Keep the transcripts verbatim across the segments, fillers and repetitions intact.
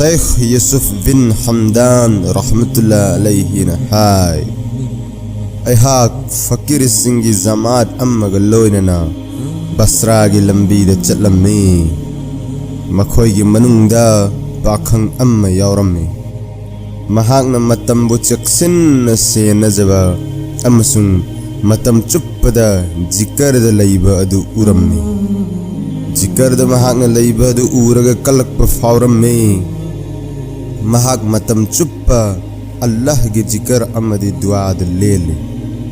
ꯁꯦꯈ ꯌꯨꯁꯨꯐ ꯕꯤꯟ ꯍꯝꯗꯥꯟ ꯔꯍꯃꯇꯨꯜꯂꯥ ꯑꯂꯩꯍꯤꯅ ꯍꯥꯏ, ꯑꯩꯍꯥꯛ ꯐꯀꯤꯔꯁꯤꯡꯒꯤ ꯖꯃꯥꯠ ꯑꯃꯒ ꯂꯣꯏꯅꯅ ꯕꯁ꯭ꯔꯥꯒꯤ ꯂꯝꯕꯤꯗ ꯆꯠꯂꯝꯃꯤ꯫ ꯃꯈꯣꯏꯒꯤ ꯃꯅꯨꯡꯗ ꯄꯥꯈꯪ ꯑꯃ ꯌꯥꯎꯔꯝꯃꯤ꯫ ꯃꯍꯥꯛꯅ ꯃꯇꯝꯕꯨ ꯆꯦꯛꯁꯤꯟꯅ ꯁꯦꯟꯅꯖꯕ ꯑꯃꯁꯨꯡ ꯃꯇꯝ ꯆꯨꯞꯄꯗ ꯖꯤꯀꯔꯗ ꯂꯩꯕ ꯑꯗꯨ ꯎꯔꯝꯃꯤ꯫ ꯖꯤꯀꯔꯗ ꯃꯍꯥꯛꯅ ꯂꯩꯕ ꯑꯗꯨ ꯎꯔꯒ ꯀꯜꯂꯛꯄ ꯐꯥꯎꯔꯝꯃꯤ꯫ ꯃꯍꯥꯛ ꯃꯇꯝ ꯆꯨꯞꯄ ꯑꯜꯂꯥꯍꯒꯤ ꯖꯤꯀꯔ ꯑꯃꯗꯤ ꯗꯨꯋꯥꯗ ꯂꯦꯜꯂꯤ꯫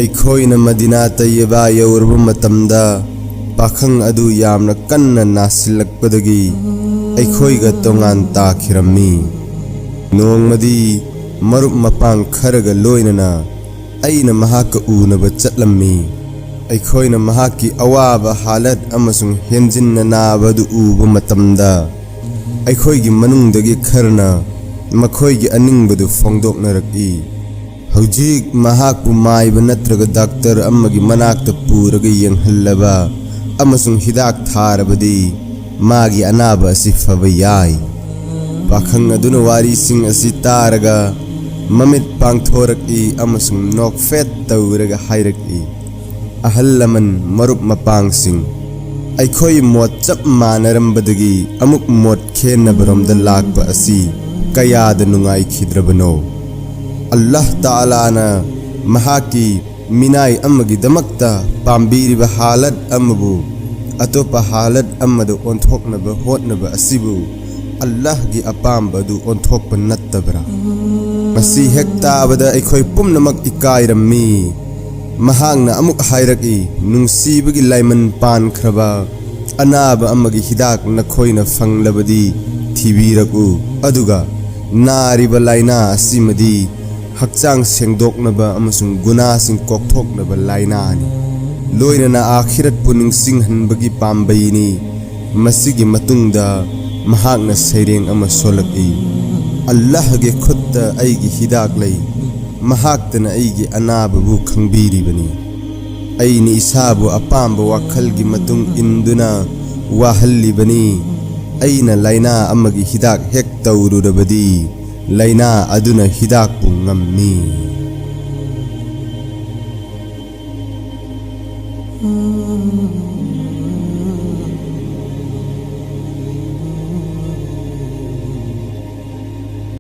ꯑꯩꯈꯣꯏꯅ ꯃꯗꯤꯅꯥ ꯇꯩꯌꯕꯥ ꯌꯧꯔꯕ ꯃꯇꯝꯗ ꯄꯥꯈꯪ ꯑꯗꯨ ꯌꯥꯝꯅ ꯀꯟꯅ ꯅꯥꯁꯤꯜꯂꯛꯄꯗꯒꯤ ꯑꯩꯈꯣꯏꯒ ꯇꯣꯉꯥꯟ ꯇꯥꯈꯤꯔꯝꯃꯤ꯫ ꯅꯣꯡꯃꯗꯤ ꯃꯔꯨꯞ ꯃꯄꯥꯡ ꯈꯔꯒ ꯂꯣꯏꯅꯅ ꯑꯩꯅ ꯃꯍꯥꯛꯀ ꯎꯅꯕ ꯆꯠꯂꯝꯃꯤ꯫ ꯑꯩꯈꯣꯏꯅ ꯃꯍꯥꯛꯀꯤ ꯑꯋꯥꯕ ꯍꯥꯂꯠ ꯑꯃꯁꯨꯡ ꯍꯦꯟꯖꯤꯟꯅ ꯅꯥꯕ ꯑꯗꯨ ꯎꯕ ꯃꯇꯝꯗ, ꯑꯩꯈꯣꯏꯒꯤ ꯃꯅꯨꯡꯗꯒꯤ ꯈꯔꯅ ꯃꯈꯣꯏꯒꯤ ꯑꯅꯤꯡꯕꯗꯨ ꯐꯣꯡꯗꯣꯛꯅꯔꯛꯏ꯫ ꯍꯧꯖꯤꯛ ꯃꯍꯥꯛꯄꯨ ꯃꯥꯏꯕ ꯅꯠꯇ꯭ꯔꯒ ꯗꯥꯛꯇꯔ ꯑꯃꯒꯤ ꯃꯅꯥꯛꯇ ꯄꯨꯔꯒ ꯌꯦꯡꯍꯜꯂꯕ ꯑꯃꯁꯨꯡ ꯍꯤꯗꯥꯛ ꯊꯥꯔꯕꯗꯤ ꯃꯥꯒꯤ ꯑꯅꯥꯕ ꯑꯁꯤ ꯐꯕ ꯌꯥꯏ꯫ ꯄꯥꯈꯪ ꯑꯗꯨꯅ ꯋꯥꯔꯤꯁꯤꯡ ꯑꯁꯤ ꯇꯥꯔꯒ ꯃꯃꯤꯠ ꯄꯥꯡꯊꯣꯔꯛꯏ ꯑꯃꯁꯨꯡ ꯅꯣꯛꯐꯦꯠ ꯇꯧꯔꯒ ꯍꯥꯏꯔꯛꯏ, "ꯑꯍꯜ ꯂꯃꯟ, ꯃꯔꯨꯞ ꯃꯄꯥꯡꯁꯤꯡ, ꯑꯩꯈꯣꯏ ꯃꯣꯠ ꯆꯞ ꯃꯥꯟꯅꯔꯝꯕꯗꯒꯤ ꯑꯃꯨꯛ ꯃꯣꯠ ꯈꯦꯟꯅꯕꯔꯣꯝꯗ ꯂꯥꯛꯄ ꯑꯁꯤ ꯀꯌꯥꯗ ꯅꯨꯡꯉꯥꯏꯈꯤꯗ꯭ꯔꯕꯅꯣ! ꯑꯜꯂꯥꯍ ꯇꯥꯂꯥꯅ ꯃꯍꯥꯛꯀꯤ ꯃꯤꯅꯥꯏ ꯑꯃꯒꯤꯗꯃꯛꯇ ꯄꯥꯝꯕꯤꯔꯤꯕ ꯍꯥꯂꯠ ꯑꯃꯕꯨ ꯑꯇꯣꯞꯄ ꯍꯥꯂꯠ ꯑꯃꯗ ꯑꯣꯟꯊꯣꯛꯅꯕ ꯍꯣꯠꯅꯕ ꯑꯁꯤꯕꯨ ꯑꯜꯂꯥꯍꯒꯤ ꯑꯄꯥꯝꯕ ꯑꯗꯨ ꯑꯣꯟꯊꯣꯛꯄ ꯅꯠꯇꯕ꯭ꯔꯥ?" ꯃꯁꯤ ꯍꯦꯛ ꯇꯥꯕꯗ ꯑꯩꯈꯣꯏ ꯄꯨꯝꯅꯃꯛ ꯏꯀꯥꯏꯔꯝꯃꯤ꯫ ꯃꯍꯥꯛꯅ ꯑꯃꯨꯛ ꯍꯥꯏꯔꯛꯏ, "ꯅꯨꯡꯁꯤꯕꯒꯤ ꯂꯥꯏꯃꯟ ꯄꯥꯟꯈ꯭ꯔꯕ ꯑꯅꯥꯕ ꯑꯃꯒꯤ ꯍꯤꯗꯥꯛ ꯅꯈꯣꯏꯅ ꯐꯪꯂꯕꯗꯤ ꯊꯤꯕꯤꯔꯛꯎ, ꯑꯗꯨꯒ ꯅꯥꯔꯤꯕ ꯂꯥꯏꯅꯥ ꯑꯁꯤꯃꯗꯤ ꯍꯛꯆꯥꯡ ꯁꯦꯡꯗꯣꯛꯅꯕ ꯑꯃꯁꯨꯡ ꯒꯨꯅꯥꯁꯤꯡ ꯀꯣꯛꯊꯣꯛꯅꯕ ꯂꯥꯏꯅꯥꯅꯤ, ꯂꯣꯏꯅꯅ ꯑꯥꯈꯤꯔꯠꯄꯨ ꯅꯤꯡꯁꯤꯡꯍꯟꯕꯒꯤ ꯄꯥꯝꯕꯩꯅꯤ꯫" ꯃꯁꯤꯒꯤ ꯃꯇꯨꯡꯗ ꯃꯍꯥꯛꯅ ꯁꯩꯔꯦꯡ ꯑꯃ ꯁꯣꯜꯂꯛꯏ, "ꯑꯜꯂꯥꯍꯒꯤ ꯈꯨꯠꯇ ꯑꯩꯒꯤ ꯍꯤꯗꯥꯛ ꯂꯩ, ꯃꯍꯥꯛꯇꯅ ꯑꯩꯒꯤ ꯑꯅꯥꯕꯕꯨ ꯈꯪꯕꯤꯔꯤꯕꯅꯤ꯫ ꯑꯩꯅ ꯏꯁꯥꯕꯨ ꯑꯄꯥꯝꯕ ꯋꯥꯈꯜꯒꯤ ꯃꯇꯨꯡ ꯏꯟꯗꯨꯅ ꯋꯥꯍꯜꯂꯤꯕꯅꯤ꯫ ꯑꯩꯅ ꯂꯥꯏꯅꯥ ꯑꯃꯒꯤ ꯍꯤꯗꯥꯛ ꯍꯦꯛ ꯇꯧꯔꯨꯔꯕꯗꯤ, ꯂꯥꯏꯅꯥ ꯑꯗꯨꯅ ꯍꯤꯗꯥꯛꯄꯨ ꯉꯝꯃꯤ꯫